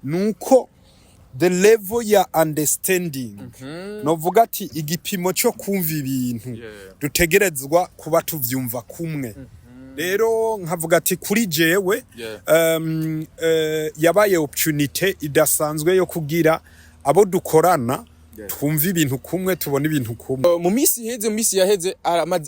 Nuko the level ya understanding, novuga ati igipimo cyo kumva ibintu, dutegerezwa kuba tuvyumva kumwe. Rero nkavuga ati kuri jewe yabaye opportunity idasanzwe yo kugira abo dukorana twumva ibintu kumwe, tubona ibintu kumwe. Mu minsi iheze, mu minsi yaheze,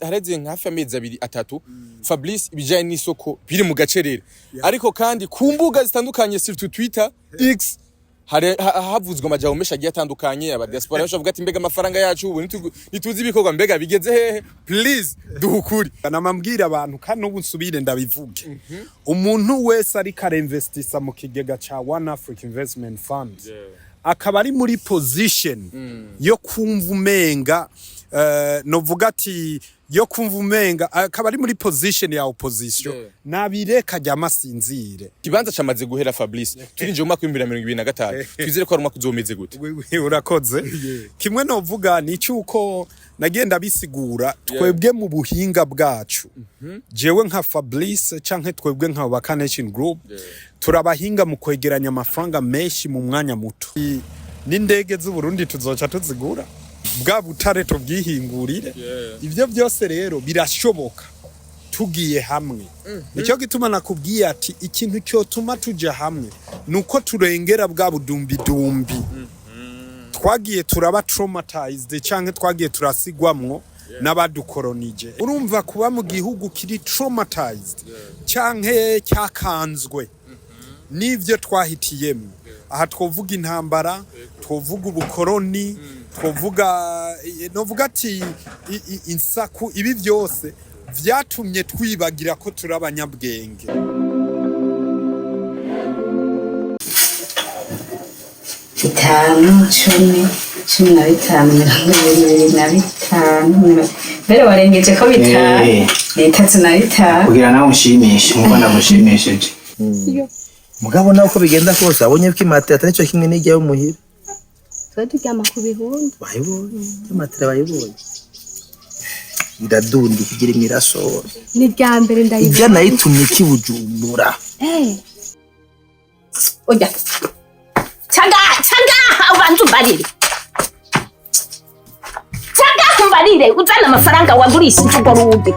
hareze nka hafi amezi 2, 3, Fabrice, ibijanye n'isoko biri mu gacerere, ariko kandi ku mbuga zitandukanye, surtout Twitter, X, havuzwe amajambo menshi agiye atandukanye. Aba diaspora benshi bavuga ati: "Mbega amafaranga yacu ubu ntituzi ibikorwa, mbega bigeze hehe?" Please, duhe ukuri. Namambwira abantu kandi n'ubu nsubire ndabivuge: umuntu wese ariko arinvestisa mu kigega ca One Africa Investment Fund, akaba ari muri position yo kumva umenga, novuga ati yo kumva umenga akaba ari muri position ya opposition, nabireka ajyama asinzire. Ikibanza camaze guhera, Fabrice. Turinjiye mu mwaka w'2025, twizere ko ari umwaka uzomeze gute? Wewe urakoze. Kimwe novuga ni cyuko nagenda bisigura, twebwe mu buhinga bwacu, jewe nka Fabrice canke twebwe nka Ubaka Nation Group, turabahinga mu kwegeranya amafaranga menshi mu mwanya muto. N'indege z'u Burundi tuzoca tuzigura, bwa butare tubwihingurire. Ibyo byose rero birashoboka tugiye hamwe. Nicyo gituma nakubwiye ati ikintu cyotuma tuja hamwe nuko turengera bwa budumbidumbi twagiye turaba traumatized canke twagiye turasigwamwo n'abadukoronije. Urumva, kuba mu gihugu kiri traumatized canke cyakanzwe n'ivyo twahitiyemwo, aha twovuga intambara, twovuga ubukoroni, twovuga, novuga ati insaku, ibi byose vyatumye twibagira ko turi abanyabwenge. 5, 10, 15, 25, mbere warengeje ko 5. 35. Kugira nawe unshimishe nkuko nagushimishije. Mugabo nawe uko bigenda kose, abonye ko imatera atari cyo kimwe n'ijya yo muhira. Twe turyama ku bihunda. Bayibonye imatera, bayibonye iradunda ikigira imiraso. Ni irya mbere Ijya ndayibona. Nayitumye kibujumbura. Oya. Changa, changa, ubanza umbarire. Changa umbarire, uzana amafaranga wagurishije urwo rugi.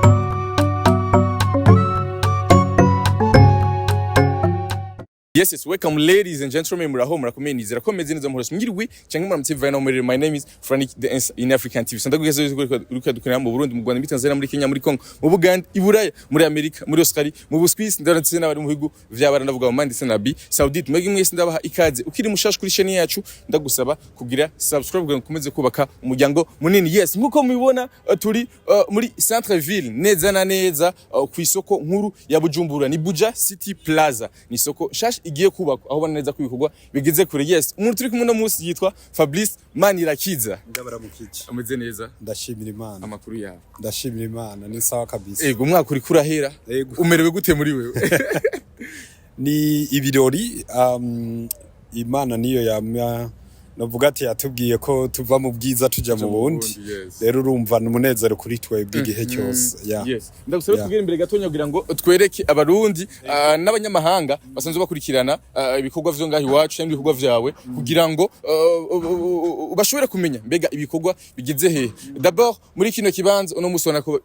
Yes, welcome, ladies and gentlemen. Muraho, murakomeye, nizera ko meze neza, muhora mwiriwe cyangwa muramutse bivanye naho muherereye. My name is Frank the Answer in African TV. Ndagugeza uriko dukorera mu Burundi, mu Rwanda, muri Tanzania, muri Kenya, muri Congo, mu Buganda, i Buraya, muri Amerika, muri Australia, mu Buswisi, ndetse n'abari mu bihugu vy'abara, ndavuga mu ndetse na Arabie Saoudite. Mwebwe mwese ndabaha ikaze. Ukiri mushasha kuri chaîne yacu, ndagusaba kugira subscribe kugira ngo ukomeze kubaka umuryango munini. Yes, nkuko mubibona, turi muri centre ville, neza na neza ku isoko nkuru ya Bujumbura, ni Buja City Plaza. Ni isoko nshasha igiye kubakwa, aho ubona neza ko ibikorwa bigeze kure. Yes, umuntu turi kumwe no munsi yitwa Fabrice Manirakiza. Ndabaramukije. Ameze neza? Ndashimira Imana. Amakuru yawe? Ndashimira Imana, ni sawa kabisa. Ego, umwaka uriko urahera. Ego. Umerewe gute muri wewe? Ni ibirori. Imana niyo yamya, novuga ati yatubwiye ko tuva mu bwiza tuja mu bundi. Rero urumva ni umunezero kuri twebwe igihe cyose, yeah. Yes, ndagusaba tubwire imbere gatonya kugira ngo twereke Abarundi n'abanyamahanga basanzwe bakurikirana ibikorwa vyo ngaho iwacu cyangwa ibikorwa vyawe, kugira ngo bashobore kumenya mbega ibikorwa bigeze hehe. D'abord, muri kino kibanza uno musi ubona ko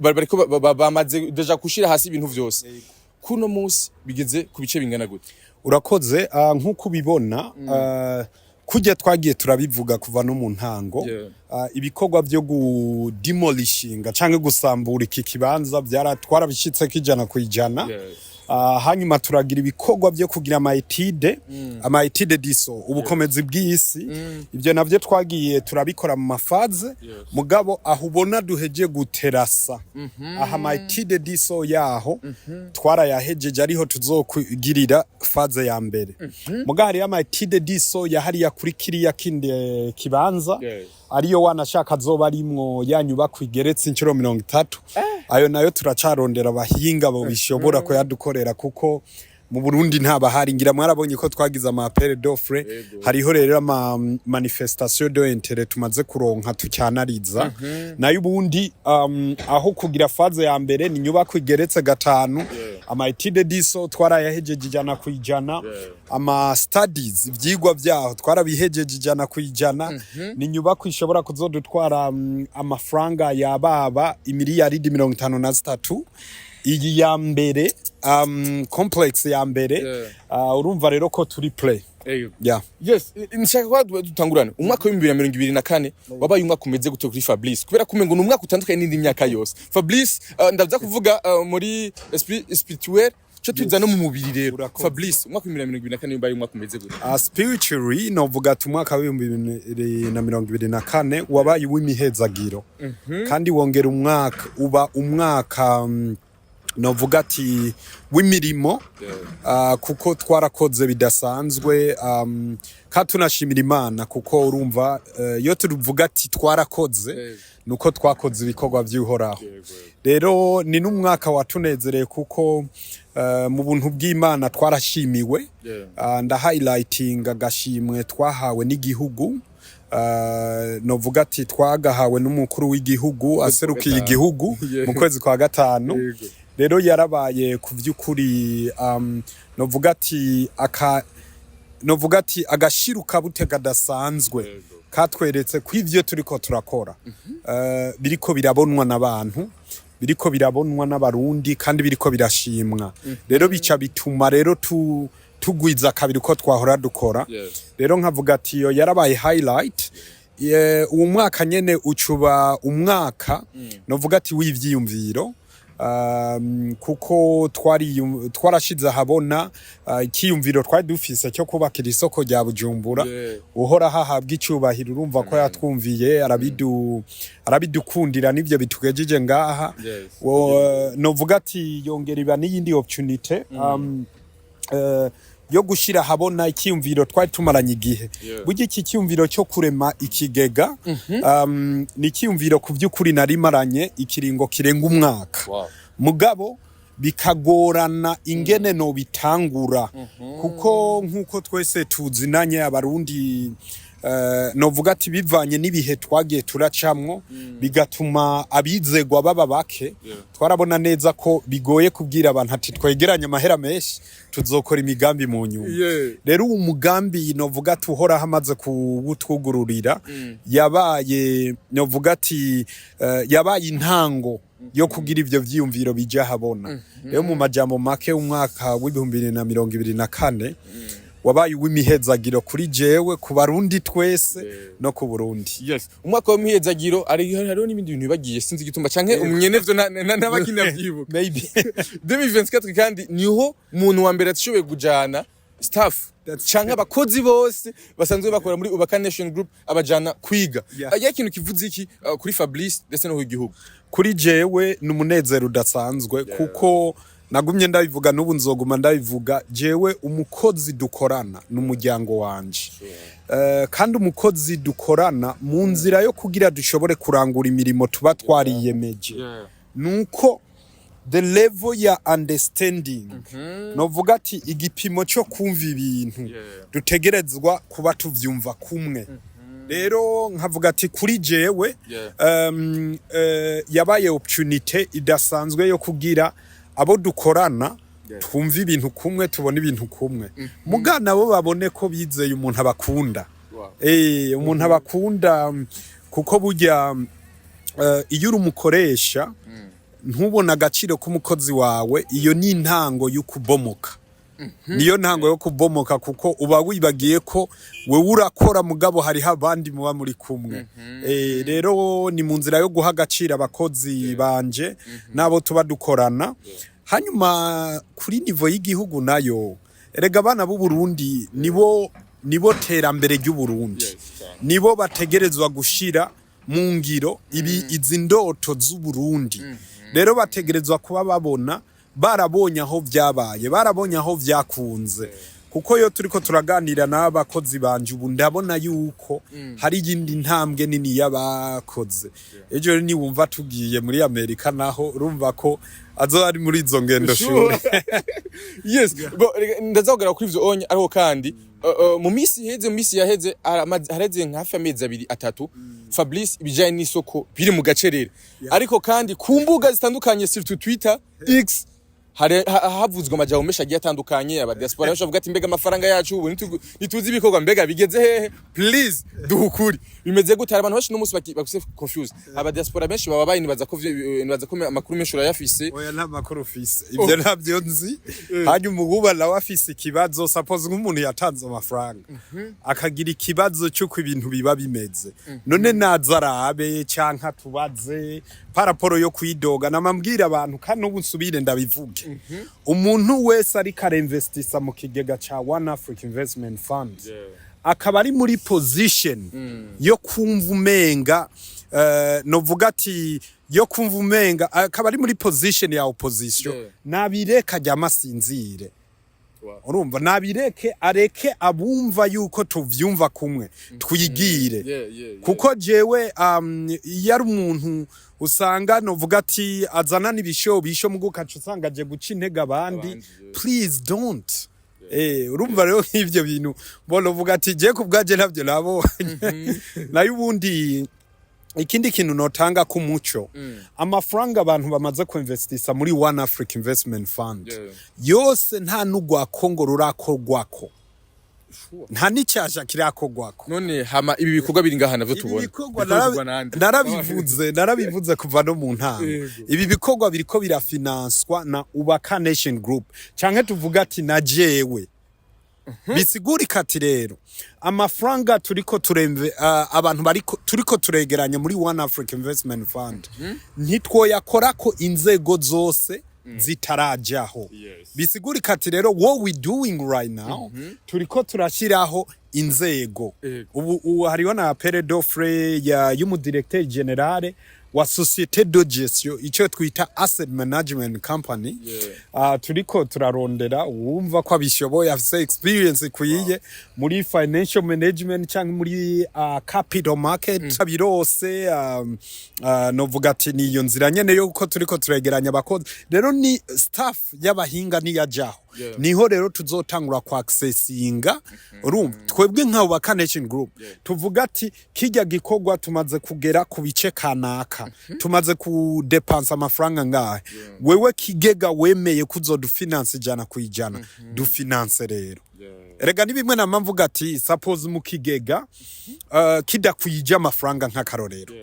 bariko bamaze déjà gushira hasi ibintu vyose. Kuno musi bigeze ku bice bingana gute? Urakoze. Nk'uko ubibona, kujya twagiye turabivuga kuva no mu ntango, ibikorwa byo kudemolishinga canke gusambura iki kibanza byara twarabishitseko 100%. Hanyuma turagira ibikorwa byo kugira ama études, ama études du sol, ubukomezi bw'isi. Ibyo navyo twagiye turabikora mu ma phases. Mugabo aho ubona duheje guterasa aha, ama études du sol yaho twarayahejeje, ariho tuzokugirira phase ya mbere. Mugabo hariyo ama études du sol ya hariya kuri kiriya kindi kibanza, ariyo wanashaka azoba arimwo ya nyubako igeretse inshuro 30. Ayo nayo turacarondera abahinga bobishobora kuyadukorera, kuko Mu Burundi ntabahari. Ngira mwarabonye ko twagize ama appel d'offre. Hariho rero ama manifestation d'intérêt tumaze kuronka, tucyanariza nayo. Ubundi aho kugira phase ya mbere ni inyubako igeretse gatanu. Ama études de sol twarayahejeje 100%. Ama studies, ivyigwa vyaho, twarabihejeje 100%. Ni inyubako ishobora kuzodutwara amafaranga yababa imiliyaridi 53. Iyi ya mbere, complex ya mbere. Urumva rero ko turi prêt. Yeah. Yes, nshaka ko dutangurane umwaka wa 2024. Wabaye umwaka umeze gute kuri Fabrice? Kubera ko umengo ni umwaka utandukanye n'indi myaka yose. Fabrice, ndaza kuvuga muri esprit spirituel cyo tuza no mu mubiri rero. Urakoze. Fabrice, umwaka wa 2024 wabaye umwaka umeze gute? Spiritually novuga ati umwaka wa 2024 wabaye uw'imihezagiro, kandi wongera umwaka uba umwaka novuga ati w'imirimo, kuko twarakoze bidasanzwe, kandi tunashimira Imana, kuko urumva iyo tuvuga ati twarakoze, nuko twakoze ibikorwa by'Uhoraho. Rero ni n'umwaka watunezereye, kuko mu buntu bw'Imana twarashimiwe. Nda highlighting agashimwe twahawe n'igihugu. Novuga ati twagahawe n'umukuru w'igihugu aserukiye gatanu. igihugu mu kwezi kwa gatanu. Rero yarabaye ku by'ukuri, novuga ati aka novuga ati agashiruka bute kadasanzwe katweretse ko ivyo turiko turakora biriko birabonwa n'abantu, biriko birabonwa n'Abarundi, kandi biriko birashimwa. Rero bica bituma rero tugwiza kabiri uko twahora dukora. Rero nkavuga ati iyo yarabaye highlight. Uwo mwaka nyene ucuba umwaka novuga ati w'ivyiyumviro, kuko twarashize ahabona ikiyumviro twari dufise cyo kubakira isoko rya Bujumbura. Uhoraho ahabwa icubahiro. Urumva ko yatwumviye, arabidukundira, n'ivyo bitugejeje ngaha. Novuga ati yongera iba n'iyindi opportunity yo gushira ahabona ikiyumviro twari tumaranye igihe. Burya iki cyiyumviro cyo kurema ikigega ni ikiyumviro ku by'ukuri nari maranye ikiringo kirenga umwaka, mugabo bikagorana ingene no bitangura, kuko nk'uko twese tuzinanye Abarundi, novuga ati bivanye n'ibihe twagiye turacamwo, bigatuma abizegwa baba bake. Twarabona neza ko bigoye kubwira abantu ati twegeranye amahera menshi, tuzokora imigambi mu nyuma. Rero uwo mugambi novuga ati Uhoraho amaze kuwutwugururira, yabaye novuga ati yabaye intango yo kugira ivyo vyiyumviro bija habona. Rero mu majambo make, umwaka wa 2024 wabaye uw'imihezagiro kuri jewe, ku Barundi twese no ku Burundi. Yes, umwaka w'imihezagiro. Hariho n'ibindi bintu bibagiye, sinzi igituma canke umwenevyo n'abakinavyibuka. Maybe. 2024 kandi niho umuntu wa mbere atishoboye kujana staff canke abakozi bose basanzwe bakora muri Ubaka Nation Group, abajana kwiga. Ya kintu kivuze iki kuri Fabrice ndetse no ku gihugu? Kuri jewe ni umunezero udasanzwe, kuko nagumye ndabivuga, n'ubu nzoguma ndabivuga: jewe umukozi dukorana ni umuryango wanje. Kandi umukozi dukorana mu nzira yo kugira dushobore kurangura imirimo tuba twariyemeje, nuko the level ya understanding, novuga ati igipimo cyo kumva ibintu, dutegerezwa kuba tuvyumva kumwe. Rero nkavuga ati kuri jewe yabaye opportunity idasanzwe yo kugira abo dukorana twumva ibintu kumwe, tubona ibintu kumwe, muga nabo babone ko bizeye umuntu abakunda. Umuntu abakunda, kuko burya iyo uri umukoresha ntubone agaciro k'umukozi wawe, iyo ni intango y'ukubomoka, niyo ntango yo kubomoka, kuko uba wibagiye ko wewe urakora, mugabo hariho abandi muba muri kumwe. Rero ni mu nzira yo guha agaciro abakozi banje n'abo tuba dukorana. Hanyuma kuri niveau y'igihugu nayo, erega abana b'u Burundi nibo terambere ry'u Burundi, nibo bategerezwa gushira mu ngiro ibi izi ndoto z'u Burundi. Rero bategerezwa kuba babona, barabonye aho vyabaye, barabonye aho vyakunze. Kuko iyo turiko turaganira n'abakozi banje ubu, ndabona yuko hari iyindi ntambwe nini y'abakoze. Ejo rero niwumva tugiye muri Amerika naho, urumva ko azo ari muri izo ngendo shure. Yes, bo reka, ndazogera kuri ivyo onye. Ariko kandi mu misi yaheze, hareze nka hafi amezi 2, 3, Fabrice, ibijanye n'isoko biri mu gacerere. Ariko kandi ku mbuga zitandukanye, surtout Twitter, X, hari havuzwe amajambo menshi agiye atandukanye. Aba diaspora benshi bavuga ati: "Mbega amafaranga yacu ubu ntituzi ibikorwa, mbega bigeze hehe?" Please duhe ukuri, bimeze gute? Hari abantu benshi n'umunsi bakise confused. Aba diaspora benshi baba bayinibaza ko nibaza ko amakuru menshi urayafise. Oya, nta makuru ufise, ivyo ntabyo nzi. Hanyuma ububa nawe afise ikibazo, suppose nk'umuntu yatanze amafaranga akagira ikibazo cy'uko ibintu biba bimeze, none naza arabe canke atubaze par rapport yo kwidoga. Namambwira abantu, kandi ubu nsubire ndabivuge, umuntu wese ariko arinvestisa mu kigega ca One Africa Investment Fund, akaba ari muri position yo kumva umenga, novuga ati yo kumva umenga akaba ari muri position ya opposition, nabireka aryama asinzire. Urumva, nabireke, areke abumva yuko tuvyumva kumwe twigire. Kuko jewe iyo ari umuntu usanga, novuga ati, azana n'ibishobisho mugo ukaca usanga aje guca intege abandi, Abandi, yeah. please don't. Urumva rero nk'ivyo bintu mbona uvuga ati je ku bwaje ntabyo nabonye. Nayo ubundi ikindi kintu notanga ku muco, amafaranga abantu bamaze kuinvestisa muri One Africa Investment Fund yose, nta n'ugwa Kongo rurakorwako, nta n'icyasha kirakorwako. None hama ibi bikorwa biri ngaha navyo Ibi tubona bikorwa biriko bikorwa nande? Narabivuze kuva no mu ntango. Ibi bikorwa biriko birafinanswa na Ubaka Nation Group, canke tuvuga ati na jewe. Bisigurika ati rero amafaranga turiko turemve, abantu bariko turiko turegeranya muri One Africa Investment Fund, ntitwoyakorako inzego zose zitarajaho. Bisigurika ati rero what we doing right now, turiko turashyiraho inzego. Ubu hariho na appel d'offre ya y'umudirecteur général wa société de gestion, icyo twita asset management company. Turiko turarondera uwumva ko abishoboye, afise experience ikwiye muri financial management cyangwa muri capital market birose. Novuga ati ni iyo nzira nyene yo uko turiko turegeranya abakozi. Rero ni staff y'abahinga niyajaho, niho rero tuzotangura kwa accessinga. Urumva, twebwe nka Ubaka Nation Group tuvuga ati kijya gikorwa tumaze kugera ku bice kanaka, tumaze kudepansa amafaranga ngahe, wewe kigega wemeye kuzodufinanse 100%, dufinanse. Rero erega ni bimwe nama mvuga ati suppose mu kigega kidakwije amafaranga, nk'akarorero,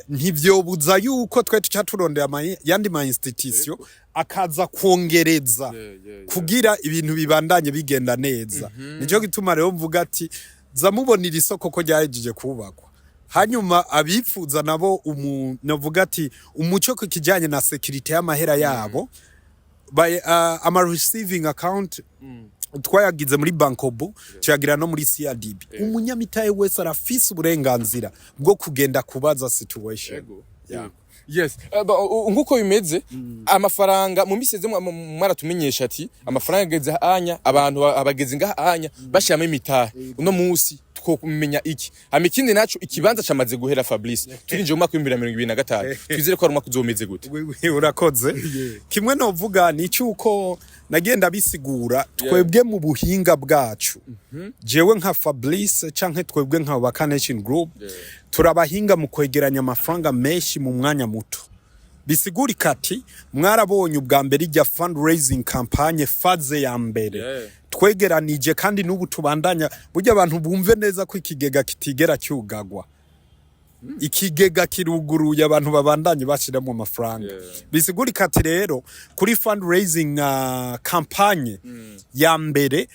ntivyobuza yuko twe tuca turondera yandi ma institution akaza kwongereza kugira ibintu bibandanye bigenda neza. Nico gituma rero mvuga ati zamubonira isoko ko ryahejeje kubakwa, hanyuma abifuza nabo navuga ati umuco ku kijanye na security y'amahera yabo by ama receiving account twayagize muri Bancobu, tuyagira no muri CRDB. Umunyamitahe wese arafise uburenganzira bwo kugenda kubaza situation. Yeah. Yes. Nkuko bimeze, amafaranga mu misi iheze mwaratumenyesha ati amafaranga ageze anya, abantu abageze ngaha anya bashiramo imitahe. Uno musi twokumenya iki? Hama ikindi naco, ikibanza camaze guhera. Fabrice, turinjiye mu mwaka w'2025, twizere ko ari umwaka uzomeze gute? Wewe urakoze. Kimwe novuga ni cyuko nagenda bisigura, twebwe mu buhinga bwacu, jewe nka Fabrice canke twebwe nka Ubaka Nation Group, turabahinga mu kwegeranya amafaranga menshi mu mwanya muto. Bisigurika ati mwarabonye ubwa mbere ijya fundraising campaign phase ya mbere twegeranije, kandi n'ubu tubandanya. Burya abantu bumve neza ko ikigega kitigera cyugagwa, ikigega kiruguruye, abantu babandanye bashiramo amafaranga. Bisigurika ati rero kuri fundraising campaign ya mbere,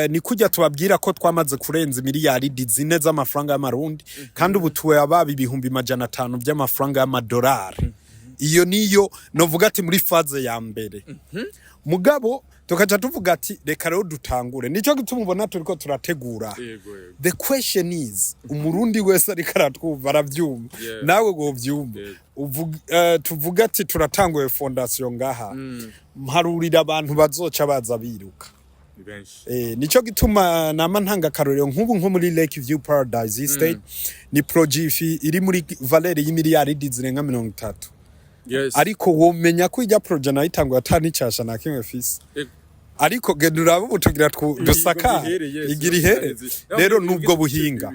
ni kujya tubabwira ko twamaze kurenza miliyaridi 4 z'amafaranga y'amarundi, kandi ubu tuwe ababa 500,000 by'amafaranga y'amadolari. Iyo niyo novuga ati muri phase ya mbere. Mugabo tukaca tuvuga ati reka rero dutangure. Nico gituma ubona turiko turategura. The question is, umurundi wese ariko aratwumva aravyumva, nawe wovyumva. Tuvuga ati turatanguye fondation ngaha, mparurira abantu bazoca baza biruka. Ni benshi. Nico gituma nama ntanga akarorero nk'ubu nko muri Lake View Paradise Estate, ni projet iri muri valeur y'imiliyaridi zirenga 30. Ariko womenya ko ijya projet nayo itangwa ata n'icasha na kimwe fise. Ariko genda urabe ubu tugira dusakara igira ihere. Rero nubwo buhinga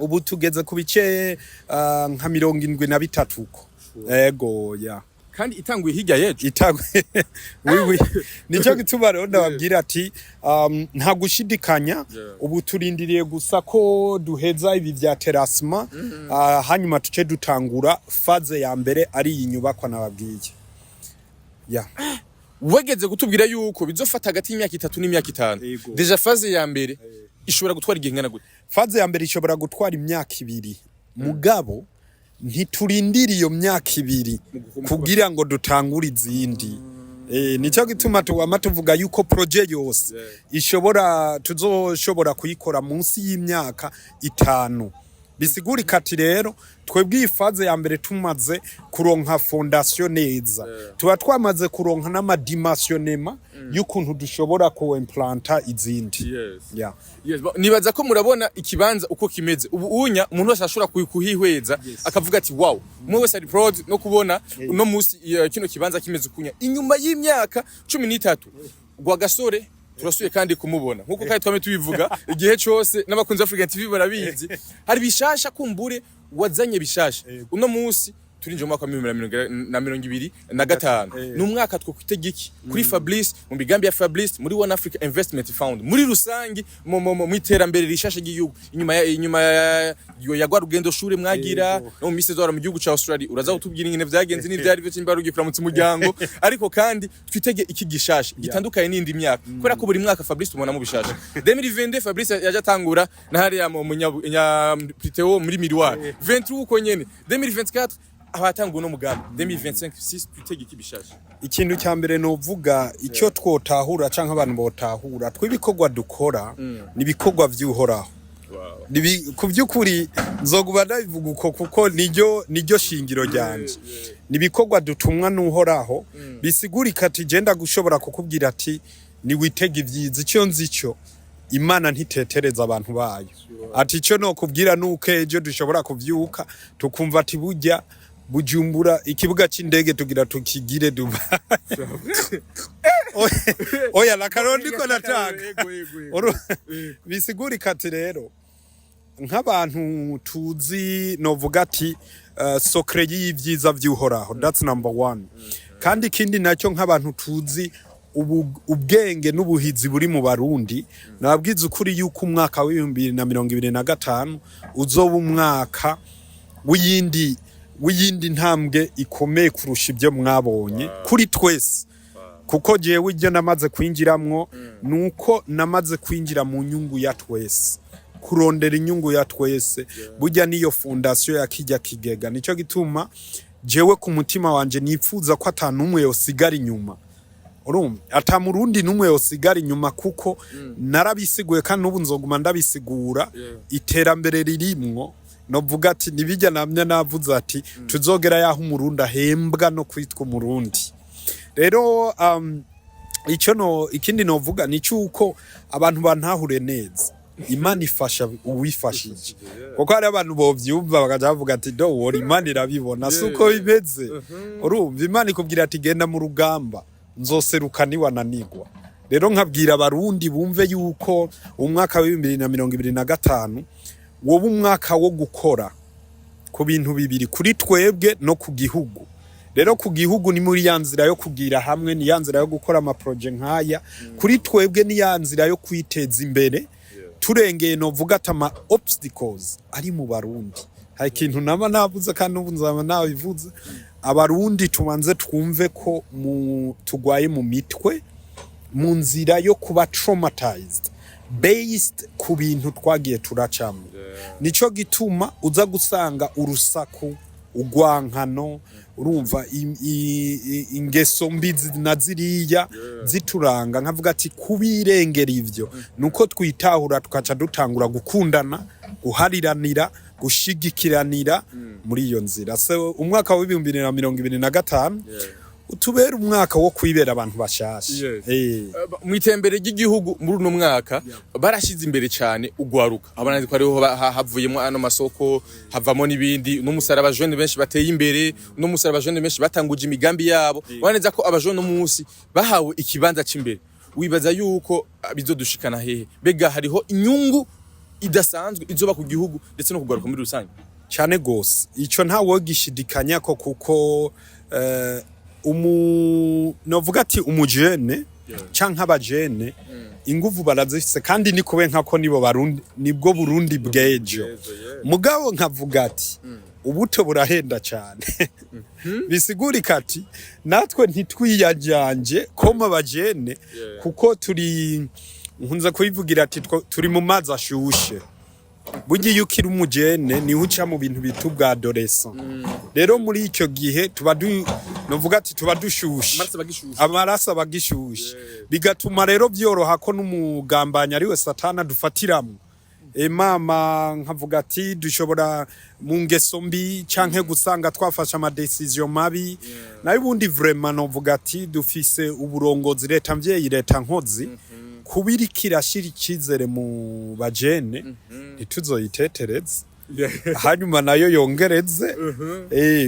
ubu tugeze ku bice nka 73 uko, ego ya. Kandi itanguye hirya y'ejo. Itagwe, oui oui, nicyo gituma rero ndababwira ati nta gushidikanya, ubu turindiriye gusa ko duheza ibi vya terrassement, hanyuma tuce dutangura phase ya mbere, ari iyi nyubakwa nababwiye ya. Wegeze kutubwira yuko bizofata hagati y'imyaka 3 n'imyaka 5. Yego. Déjà phase ya mbere ishobora gutwara igihe ingana gute? Phase ya mbere ishobora gutwara imyaka 2, mugabo ntiturindira iyo myaka 2 kugira ngo dutangure izindi. Nicyo gituma tuwama tuvuga yuko projet yose ishobora tuzoshobora kuyikora munsi y'imyaka 5. Bisigurika ati rero twebwe iyi phase ya mbere tumaze kuronka fondation neza, tuba twamaze kuronka n'amadimensionnement y'ukuntu dushobora ku implanta izindi. Yeah. Yes, nibaza ko murabona ikibanza uko kimeze ubu unya, umuntu wese ashobora kuhihweza akavuga ati wow, umwe wese ari proud no kubona uno musi kino kibanza kimeze ukunya. Inyuma y'imyaka 13 Rwagasore turasuye kandi kumubona, nkuko kandi twame tubivuga igihe cose n'abakunzi ba African TV barabizi, hari bishasha kumbure wazanye bishasha. Uno musi turinje mu mwaka wa 2025, ni umwaka twokwitega iki kuri Fabrice, mu migambi ya Fabrice, muri One Africa Investment Fund muri rusangi, mu iterambere rishasha ry'igihugu, inyuma ya rwa rugendo shure mwagira no mu misi zora mu gihugu ca Australia? Uraza kutubwira ingene vyagenze n'ivyari byo cyimba rugiye kuramutsa umuryango, ariko kandi twitege iki gishasha gitandukanye n'indi myaka? Kubera ko buri mwaka Fabrice tubona mu bishasha. 2022 Fabrice yaje atangura na hariya mu Nya Priteo muri Miroir 23, uko nyene 2024 abatanga uno mugambi, 2025 6, twitege iki bishasha? Ikintu cya mbere novuga, icyo twotahura canke abantu botahura, tw'ibikorwa dukora ni ibikorwa vy'Uhoraho. Ku by'ukuri nzoguba ndabivuga uko kuko niryo shingiro ryanje, ni ibikorwa dutumwa n'Uhoraho. Bisigurika ati genda gushobora kukubwira ati niwitege ibyiza. Icyo nzi cyo, Imana ntitetereza abantu bayo. Ati icyo nokubwira nuko ejo dushobora kuvyuka tukumva ati burya Bujumbura ikibuga c'indege tugira tukigire Dubai. Oya, la karondi ko natanga. Bisigurika ati rero nk'abantu tuzi novuga ati secret y'ibyiza vy'Uhoraho, that's number one. Kandi ikindi nacyo, nk'abantu tuzi ubwenge n'ubuhizi buri mu Barundi, nababwiza ukuri yuko umwaka wa 2025 uzoba umwaka w'iyindi ntambwe ikomeye kurusha ibyo mwabonye kuri twese, kuko jewe ibyo namaze kwinjiramwo nuko namaze kwinjira mu nyungu ya twese, kurondera inyungu ya twese. Burya niyo fondation ya kijya kigega. Nico gituma jewe ku mutima wanje nifuza ko ata n'umwe yosigara inyuma, urumva, ata murundi n'umwe yosigara inyuma, kuko narabisiguye kandi n'ubu nzoguma ndabisigura. Iterambere ririmwo, novuga ati nibijya namye navuze ati tuzogera yaho Umurundi ahembwa no kwitwa Umurundi. Rero icyo no ikindi novuga ni cyuko abantu bantahure neza, Imana ifasha uwifashije, kuko hari abantu bovyumva bakaja bavuga ati don't worry, Imana irabibona. Si uko bimeze. Urumva, Imana ikubwira ati genda mu rugamba, nzoseruka niwananigwa. Rero nkabwira Abarundi bumve yuko umwaka wa 2025 woba umwaka wo gukora ku bintu bibiri, kuri twebwe no ku gihugu. Rero ku gihugu ni muri ya nzira yo kugira hamwe, ni ya nzira yo gukora amaprojet nk'aya. Kuri twebwe ni ya nzira yo kwiteza imbere, turengeye novuga ati ama obstacles ari mu Barundi. Hari ikintu naba navuze kandi n'ubu nzaba nabivuze: Abarundi tubanze twumve ko mu tugwaye mu mitwe, mu nzira yo kuba traumatized based ku bintu twagiye turacamo. Nico gituma uza gusanga urusaku, ugwankano, urumva, ingeso mbi na ziriya zituranga. Nkavuga ati kubirengera ivyo nuko twitahura, tukaca dutangura gukundana, guhariranira, gushigikiranira muri iyo nzira. So umwaka wa 2025 Utubere umwaka wo kwibera abantu bashasha. Mu iterambere ry'igihugu muri uno mwaka barashize imbere cyane ugwaruka. Abana ko ariho havuyemo ano masoko, havamo n'ibindi. No musara abajene benshi bateye imbere, no musara abajene benshi batanguje imigambi yabo. Baneza ko abajene no munsi bahawe ikibanza c'imbere. Wibaza yuko bizodushikana hehe? Bega hariho inyungu idasanzwe izoba ku gihugu ndetse no kugaruka muri rusange? Cyane gose, ico ntawogishidikanya ko, kuko novuga ati umujene canke abajene inguvu barazifise, kandi ni kube nkako nibo Barundi, nibwo Burundi bw'ejo. Mugabo nkavuga ati ubuto burahenda cyane. Bisigurika ati natwe ntitwiyajanje koma abajene, kuko turi, nkunze kubivugira ati turi mu mazi ashushe. Burya iyo ukiri umujene niho uca mu bintu bita ubwa adolescent. Rero muri icyo gihe tuba du novuga ati tuba dushushe. Amaraso bagishushe. Amaraso aba agishushe, bigatuma rero byoroha ko n'umugambanyi ariwe Satana dufatiramwo. Mama, nkavuga ati dushobora mu ngeso mbi canke gusanga twafashe ama décisions mabi. Nayo ubundi vraiment novuga ati dufise uburongozi, leta mvyeyi, leta nkozi, kuba iriko irashira icizere mu bajene, ntituzoyitetereze, hanyuma nayo yongereze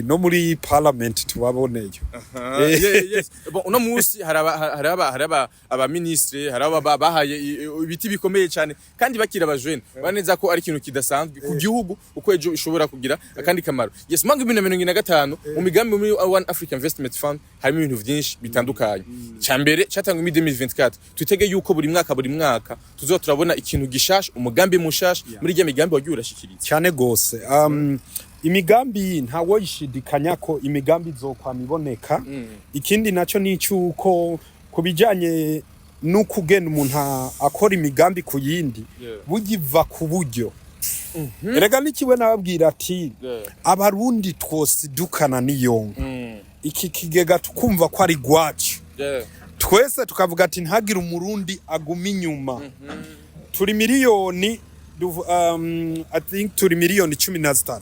no muri parliament tubaboneyo. Yes. Bon, uno munsi hari aba aba ministre, hari aba bahaye ibiti bikomeye cyane kandi bakira abajene. Baneza ko ari ikintu kidasanzwe ku gihugu, uko ejo ishobora kugira akandi kamaro. Yes, mwaka 2025, mu migambi muri One Africa Investment Fund harimo ibintu vyinshi bitandukanye. Cya mbere cyatangwa muri 2024. Twitege yuko buri mwaka, buri mwaka tuzoba turabona ikintu gishasha, umugambi mushasha muri rya migambi wagiye urashikiriza. Cyane gose. Imigambi ntawoyishidikanya ko imigambi izokwama iboneka. Ikindi naco ni icuko ku bijanye n'ukugena umuntu akora imigambi ku yindi, burya iva ku buryo. Erega nikiwe nababwira ati Abarundi twosidukana n'iyonka iki kigega, tukumva ko ari gwacu twese, tukavuga ati ntihagire Umurundi aguma inyuma. Turi miliyoni I think turi miliyoni 13.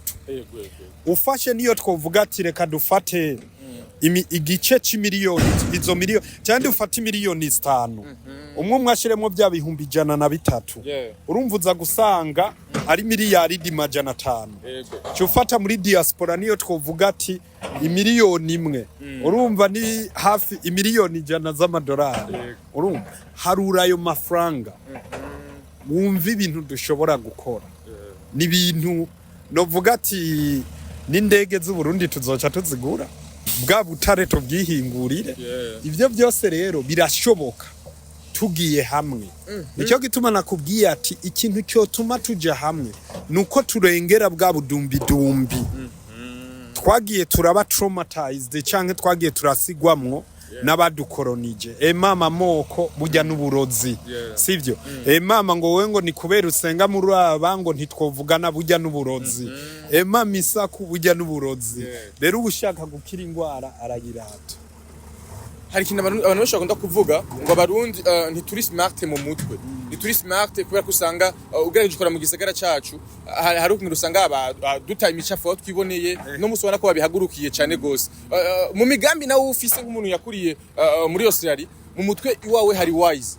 Ufashe niyo twovuga ati reka dufate igice c'imiliyoni, izo miliyoni, cyangwa dufate miliyoni 5, umwe umwe ashiremwo bya 103,000, urumva uza gusanga ari miliyaridi 500. Cufata muri diaspora, niyo twovuga ati imiliyoni 1, urumva ni hafi imiliyoni 100 z'amadolari. Urumva, harura ayo mafaranga, wumva ibintu dushobora gukora. Ni ibintu novuga ati n'indege z'Uburundi tuzoca tuzigura, bwa butare tubwihingurire. Ibyo byose rero birashoboka tugiye hamwe. Nicyo gituma nakubwiye ati ikintu cyotuma tuja hamwe nuko turengera bwa budumbidumbi twagiye turaba traumatized canke twagiye turasigwamwo n'abadukoronije. Mama, moko burya n'uburozi, sivyo? Mama, ngo wowe ngo ni kubera usenga muri aba ngo ntitwovugana, burya n'uburozi. Mama, isaku burya n'uburozi. Rero uba ushaka gukira ingwara arayirata. Hari ikintu abantu benshi bakunda kuvuga ngo Abarundi ntituri smart mu mutwe, ntituri smart, kubera ko usanga ugerageje ukora mu gisagara cacu, hari ukuntu usanga dutaye imicafu aho twiboneye. No musi ubona ko babihagurukiye cyane gose. Mu migambi nawe ufise nk'umuntu yakuriye muri Australia, mu mutwe iwawe hari wise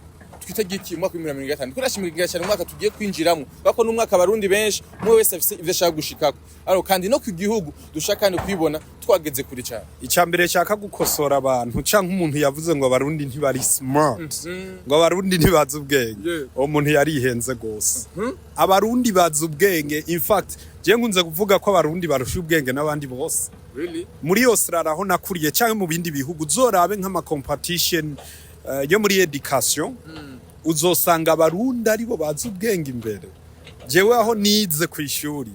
twitege iki mu mwaka wa 2025? Kuko nashimiye cyane umwaka tugiye kwinjiramo, kubera n'umwaka Abarundi benshi, umwe wese afise ivyo ashaka gushikako, ariko kandi no ku gihugu dushaka kandi kwibona twageze kure cyane. Icya mbere nshaka gukosora abantu canke umuntu yavuze ngo Abarundi ntibari smart, ngo Abarundi ntibazi ubwenge, uwo muntu yarihenze gose. Abarundi bazi ubwenge. In fact, je nkunze kuvuga ko Abarundi barusha ubwenge n'abandi bose. Really? Muri Australia aho nakuriye canke mu bindi bihugu, uzorabe nk'ama competition yo muri education, uzosanga Abarundi aribo bazi ubwenge imbere. Jewe aho nize ku ishuri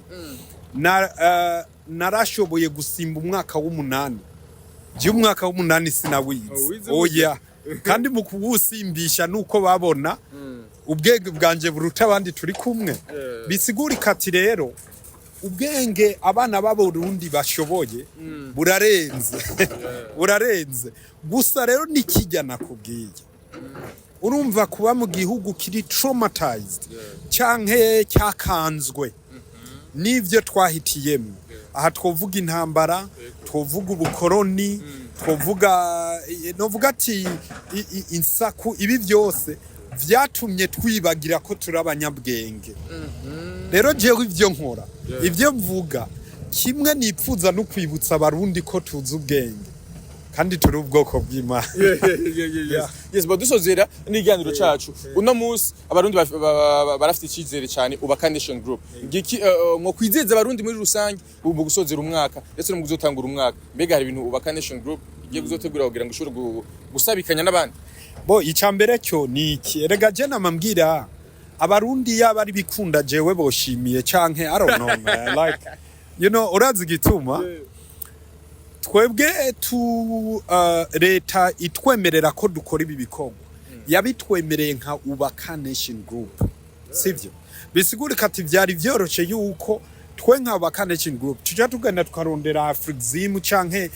narashoboye gusimba umwaka w'umunani. Je umwaka w'umunani sinawize. Oh, wize? Oya, kandi mu kuwusimbisha nuko babona ubwenge bwanje buruta abandi turi kumwe. Bisigurika ati rero ubwenge abana b'Abarundi bashoboye burarenze, burarenze. Gusa rero nikijya nakubwiye, urumva kuba mu gihugu kiri traumatized canke cyakanzwe n'ivyo twahitiyemo, aha twovuga intambara, twovuga ubukoroni. Twovuga, novuga ati insaku, ibi byose vyatumye twibagira ko turi abanyabwenge. Rero jewe ivyo nkora, ivyo mvuga, kimwe nipfuza no kwibutsa Abarundi ko tuzi ubwenge kandi turi ubwoko bw'Imana. Yes, but dusozera n'ikiganiro cacu uno munsi, Abarundi barafite icyizere cyane Ubaka Nation Group. Ngiki mwo kwizeza Abarundi muri rusange ubu mu gusozera umwaka ndetse no mu kuzotangura umwaka? Mbega hari ibintu Ubaka Nation Group igiye kuzotegura kugira ngo ushobore gusabikanya n'abandi? Bo, icambere cyo ni iki: erega je namambwira Abarundi, yaba ari bikunda jewe boshimiye canke I don't know, man, like urazi igituma twebwe tu leta itwemerera ko dukora ibi bikorwa, yabitwemereye nka Ubaka Nation Group, sivyo? Bisigurika ati vyari vyoroshe yuko twe nka Ubaka Nation Group tuja tugenda tukarondera Afrexim canke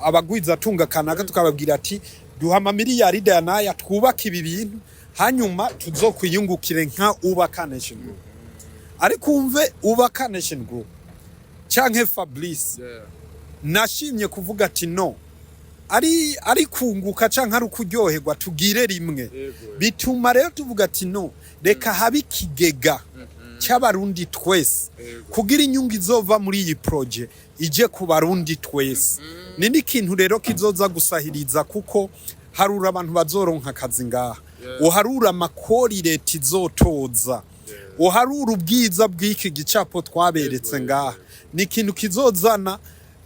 abagwiza tunga kanaka, tukababwira ati duha amamiliyaride ya naya twubake ibi bintu, hanyuma tuzokwiyungukire nka Ubaka Nation Group. Ariko umve, Ubaka Nation Group canke Fabrice nashimye kuvuga ati no ari kunguka canke ari ukuryoherwa, tugire rimwe. Bituma rero tuvuga ati no, reka habe ikigega cy'Abarundi twese kugira inyungu izova muri iyi projet ije ku Barundi twese. Ni n'ikintu rero kizoza gusahiriza, kuko harura abantu bazoronka akazi ngaha, uharura amakori leta izotoza, uharura ubwiza bw'iki gicapo twaberetse ngaha. Ni ikintu kizozana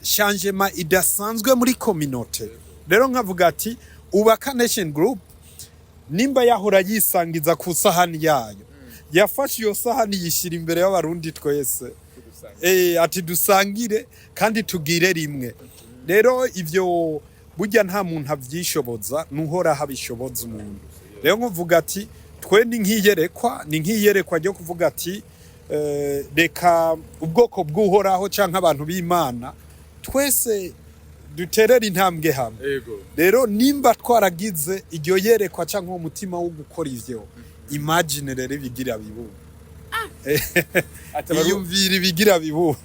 changement idasanzwe muri communauté. Rero nkavuga ati Ubaka Nation Group, nimba yahora yisangiza ku sahani yayo, yafashe iyo sahani yishyira imbere y'Abarundi twese, ati dusangire kandi tugire rimwe. Rero ivyo burya nta muntu avyishoboza, nuhoraho abishoboza umuntu. Rero nkuvuga ati twe ni nk'iyerekwa ryo kuvuga ati reka ubwoko bw'Uhoraho canke abantu b'Imana twese duterere intambwe hamwe. Rero nimba twaragize iryo yerekwa canke uwo mutima wo gukora ivyo, imagine rero ibigira bibu. Ati Iyumvira ibigira bibu.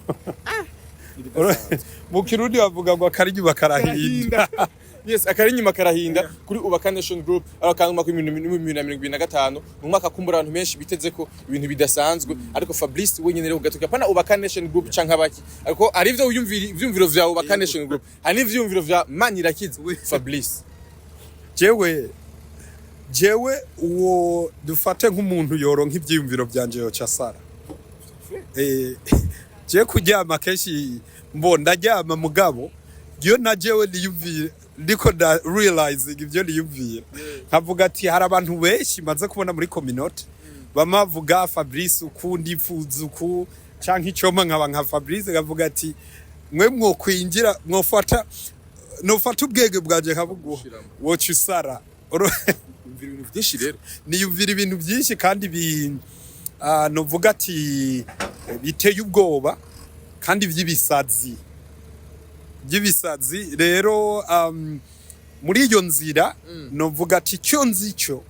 Mu Kirundi bavuga ngo akarinyuma karahinda. Yes, akari inyuma karahinda kuri Ubaka Nation Group. Aho kandi umwaka w'2025 ni umwaka kumbura abantu benshi biteze ko ibintu bidasanzwe, ariko Fabrice wenyine rero gatoka pana Ubaka Nation Group canke abaki, ariko ari ivyo wiyumvira, ivyumviro vya Ubaka Nation Group, hari n'ivyumviro vya Manirakiza Fabrice. Jewe uwo dufate nk'umuntu yoronka ivyiyumviro vyanje yoca asara. Jewe kuryama kenshi mbo ndaryama, mugabo iyo na jewe niyumviye ndiko nda realizing ivyo niyumviye, nkavuga ati hari abantu benshi maze kubona muri communauté bamavuga Fabrice uku, ndifuza uku canke icoma nkaba nka Fabrice, nkavuga ati mwe mwokwinjira, mwofata, nofata ubwenge bwanje nkabuguha, woca usara. Umvira ibintu vyinshi rero. Niyumvira ibintu byinshi kandi bi novuga ati biteye ubwoba kandi by'ibisazi. Rero muri iyo nzira novuga ati icyo nzi cyo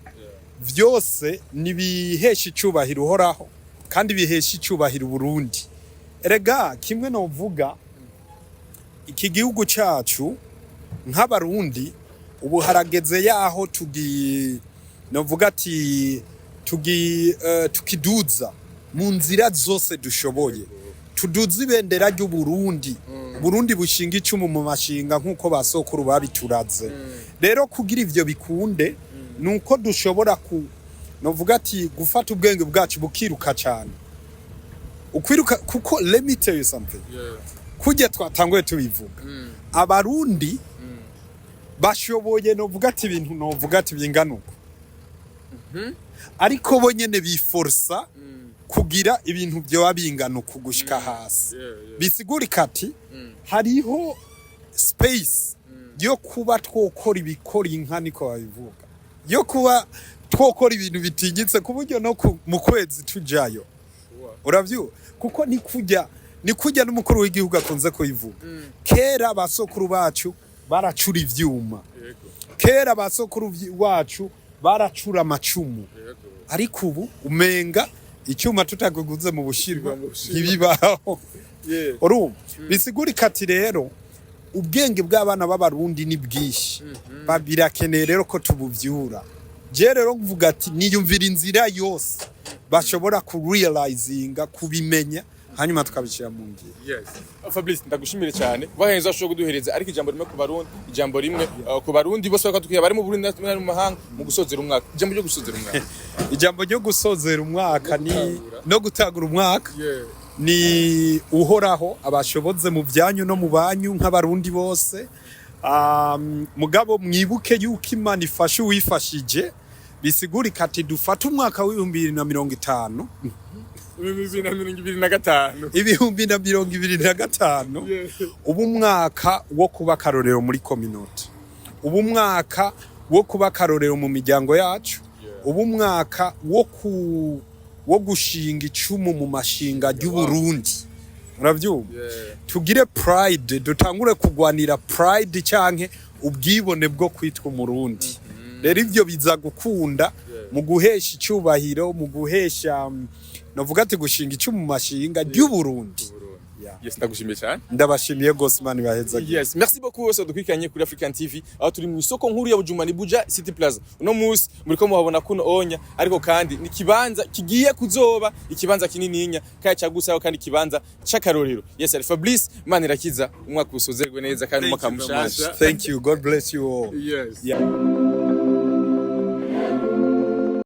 vyose nibihesha icubahiro Uhoraho kandi bihesha icubahiro Burundi. Erega kimwe novuga, iki gihugu cacu nk'Abarundi ubu harageze yaho tugi novuga ati tugi tukiduza mu nzira zose dushoboye, tuduze ibendera ry'Uburundi, Burundi bushinga icumu mu mashinga nk'uko basokuru babituraze. Rero kugira ivyo bikunde nuko dushobora ku novuga ati gufata ubwenge bwacu bukiruka cyane, ukwiruka, kuko let me tell you something, kurya twatanguye tubivuga, Abarundi bashoboye novuga ati ibintu novuga ati bingana uko, ariko bo nyene biforsa kugira ibintu vyoba bingana uku gushika hasi. Bisigurika ati hariho space yo kuba twokora ibikora inka, niko babivuga, yo kuba twokora ibintu bitinyitse ku buryo no mu kwezi tujayo. Uravyumva, kuko ni kujya n'umukuru w'igihugu akunze kubivuga, kera basokuru bacu baracura ivyuma, kera basokuru wacu baracura amacumu, ariko ubu umenga icyuma tutaguguze mu Bushinwa ntibibaho. Urumva, bisigurika ati rero Ubwenge bw'abana b'Abarundi ni bwinshi. Birakeneye rero ko tubuvyura. Je rero mvuga ati niyumvira inzira yose bashobora kurealizinga, kubimenya, hanyuma tukabishyira mu ngiro. Yes. Fabrice, ndagushimire cyane. Bahenze ashobora kuduhereza, ariko ijambo rimwe ku Barundi, ijambo rimwe ku Barundi bose bakadukwiye bari mu Burundi n'abari mu mahanga mu gusozera umwaka. Ijambo ryo gusozera umwaka. Ijambo ryo gusozera umwaka ni gutangura. No gutangura umwaka ni Uhoraho abashoboze mu byanyu no mu banyu nk'Abarundi bose. Mugabo mwibuke yuko Imana ifasha uwifashije. Bisigurika ati dufate umwaka w'2050, 2025. 2025, ubu umwaka wo kuba akarorero muri communauté, ubu umwaka wo kuba akarorero mu miryango yacu, ubu umwaka wo gushinga icumu mu mashinga ry'Uburundi. Urabyumva? Tugire pride, dutangure kugwanira pride canke ubwibone bwo kwitwa Umurundi. Rero ivyo biza gukunda mu guhesha icyubahiro, mu guhesha novuga ati gushinga icumu mu mashinga ry'Uburundi. Yeah. Yes, ndagushimiye cyane. Ndabashimiye gose, Imana ibahezagire. Yes, merci beaucoup bose dukurikiranye kuri African TV, aho turi mu isoko nkuru ya Bujumbura, ni Buja City Plaza. Uno munsi muriko muhabona kuno onya, ariko kandi ni kibanza kigiye kuzoba ikibanza kinininya kandi cyagusaho, kandi kibanza c'akarorero. Yes, ari Fabrice Manirakiza, umwaka usozerwe neza kandi umwaka Thank you very much. mushasha. Thank you. God bless you all. Yes. Yeah.